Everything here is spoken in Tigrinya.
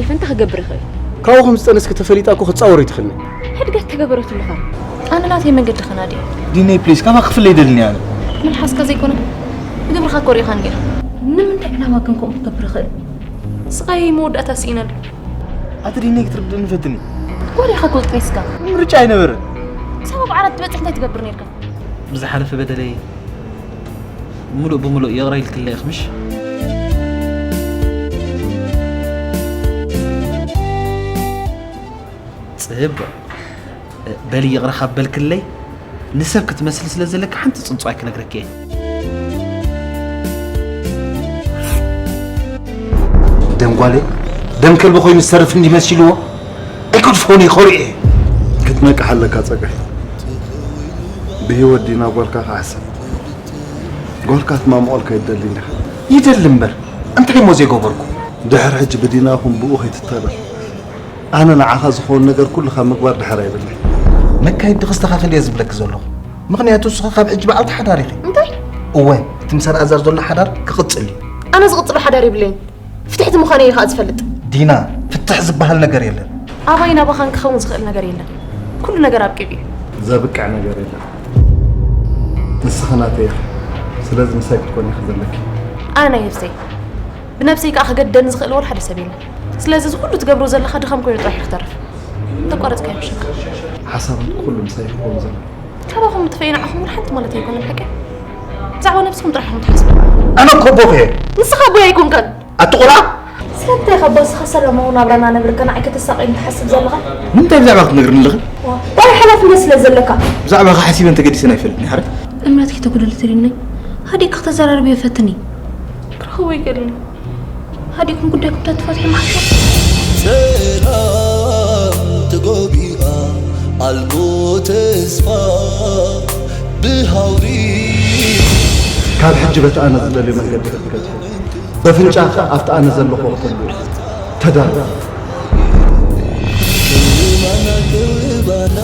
ይፈንታ ክገብር ይኽእል። ካብኡ ከም ዝጠነስኪ ተፈሊጣ እኮ ክትጻወር ኣይትኽእልን። ሕድገት ተገበረትሉ ኸም ኣነ ናተይ መንገዲ ኸና ድየ? ዲነይ፣ ፕሊዝ፣ ካባኺ ክፍለ ኣይደልን እየ ኣነ። መልሓስካ ዘይኮነ ብግብርኻ ኮሪኻ ነይሩ። ንምንታይ ዕላማ ግን ከምኡ ክገብር ይኽእል? ስቓይ መወዳእታ ስኢነሉ። ኣቲ ዲነይ፣ ክትርድእኒ ፈትኒ። ወዲኻ ክወልጥ ሒዝካ። ምርጫ ኣይነበረን። ክሳብ ኣብ ዓራት ትበጽሕ እንታይ ትገብር ነይርካ? ብዝሓለፈ በደለይ ምሉእ ብምሉእ ይቕረ ኢልክለይ ኢኺ ምሽ? ጽቡቕ። በሊ ይቕረ ካብ በልክለይ፣ ንሰብ ክትመስል ስለ ዘለካ ሓንቲ ጽንጹ ኣይክነግረኪ እየ። ደም ጓለይ፣ ደም ከልቢ ኮይኑ ዝተርፍ እንዲህ መሲልዎ፣ ኣይገድፎን እየ፣ ኮሪዐ። ክትነቅሕ ኣለካ ጸጋይ። ብህይወት ዲና ጓልካ ክሓስብ። ጓልካ ትማምቆልካ ይደሊ እንዲኻ። ይደሊ እምበር፣ እንታይ እሞ ዘይገበርኩ? ድሕሪ ሕጂ ብዲና ኹን ብኡ ከይትታለል። ኣነ ንዓኻ ዝኸውን ነገር ኩሉ ካብ ምግባር ድሕር ኣይብለይ። መካይዲ ክስተኻኽል እየ ዝብለኪ ዘለኹ። ምኽንያቱ ንስኺ ካብ ሕጂ በዓልቲ ሓዳር ኢኺ። እንታይ? እወ፣ እቲ ምስ ኣልኣዛር ዘሎ ሓዳር ክቕጽል እዩ። ኣነ ዝቕጽሎ ሓዳር የብለይን። ፍትሕቲ ምዃነይ ኢኻ ዝፈልጥ። ዲና፣ ፍትሕ ዝበሃል ነገር የለን። ኣባይን ኣባኻን ክኸውን ዝኽእል ነገር የለን። ኩሉ ነገር ኣብቂዑ እዩ። ዘብቅዕ ነገር የለን። ንስኺ ናተይ ኢኺ። ስለዚ ምሳይ ክትኮኒ ኢኺ ዘለኪ። ኣነ ናይ ነብሰይ። ብነብሰይ ከኣ ክገድደኒ ዝኽእል ወላ ሓደ ሰብ የለን። ስለዚ እዚ ኩሉ ትገብሮ ዘለኻ ድኻም ኮይኑ ጥራሕ እዩ ክተርፍ። እንተቋረጽካዮ ይሕሸካ። ሓሳባት ኩሉ ምሳይ ክኸውን ዘሎ። ካባኹም ተፈይናዕኹም ወላ ሓንቲ ማለት ኣይኮነን ሓቂ። ብዛዕባ ነብስኹም ጥራሕ ኢኹም ትሓስቡ። ኣነ እኮ ኣቦኺ እየ። ንስኻ ኣቦይ ኣይኮንካን። ኣቲ ቆልዓ! ስለምንታይ ካብ ባስኻ ሰላማዊ ናብራ እናነብርካ ንዓይ ከተሳቕየኒ ትሓስብ ዘለኻ? ንምንታይ ብዛዕባ ክትነግርኒ ኣለኺ? ዋ፣ ዋላ ሓላፍነት ስለ ዘለካ። ብዛዕባኺ ሓሲበን ተገዲሰን ኣይፈልጥን እየ፣ ሓረ? እምነትኪ ተጉድሊ ትሪኒ። ሃዲእኪ ክተዘራርብዮ ፈትኒ። ክረኽቦ ኣይክእልን። ሃዲእኩም ጉዳይኩም ተትፈትሑ ይመሓሸ። ጽላም ተጎጊኣ ኣልቦ ተስፋ ብሃውሪ። ካብ ሕጂ በቲ ኣነ ዝደልዮ መንገዲ ክትከድ፣ በፍንጫኻ ኣብቲ ኣነ ዘለኹ ክተልኡ ተዳሎ። ክባና ክባና